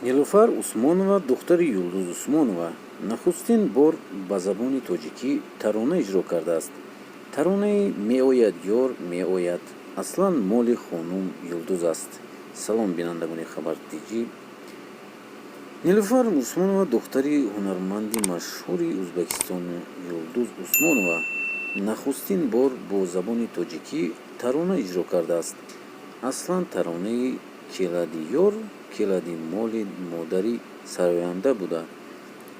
Нилуфар Усмонова, духтари Юлдуз Усмонова, нахустин бор ба забони тоҷикӣ тарона иҷро кардааст. Таронаи «Меояд ёр, меояд» аслан моли хонум Юлдуз аст. Салом, бинандагони Хабар ТҷИ. Нилуфар Усмонова, духтари ҳунарманди машҳури Ӯзбекистон Юлдуз Усмонова, нахустин бор бо забони тоҷикӣ тарона иҷро кардааст. Аслан таронаи «Келади ёр, келади» моли модари сароянда буда,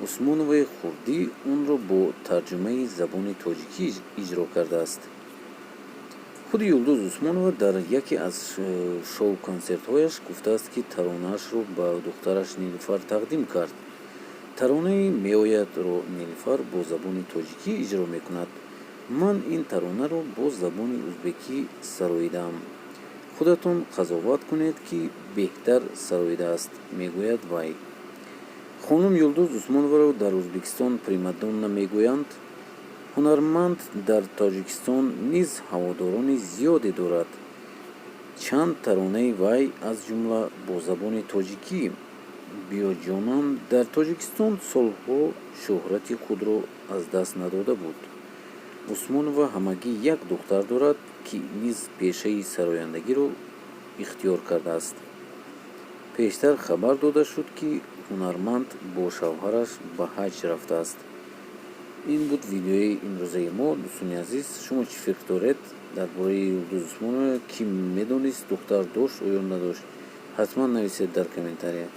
Усмоноваи хурдӣ онро бо тарҷумаи забони тоҷикӣ иҷро кардааст. Худи Юлдуз Усмонова дар яке аз шоу-консертҳояш гуфтааст, ки таронаашро ба духтараш Нилуфар тақдим кард. Таронаи «Меоядро» Нилуфар бо забони тоҷикӣ иҷро мекунад. «Ман ин таронаро бо забони узбекӣ сароидаам. Худатон қазоват кунед, ки беҳтар сароидааст», мегӯяд вай. Хонум Юлдуз Усмоноваро дар Ӯзбекистон примадонна мегӯянд. Ҳунарманд дар Тоҷикистон низ ҳаводорони зиёде дорад. Чанд таронаи вай, аз ҷумла бо забони тоҷикӣ «Биё, ҷонам», дар Тоҷикистон солҳо шӯҳрати худро аз даст надода буд. Усмонова ҳамагӣ як духтар дорад, ки низ пешаи сарояндагиро ихтиёр кардааст. Пештар хабар дода шуд, ки ҳунарманд бо шавҳараш ба ҳаҷ рафтааст. Ин буд видеои имрӯзаи мо. Дӯстони азиз, шумо чӣ фикр доред дар бораи Юлдуз Усмонова? Кӣ медонист, духтар дошт оё надошт? Ҳатман нависед дар комментария.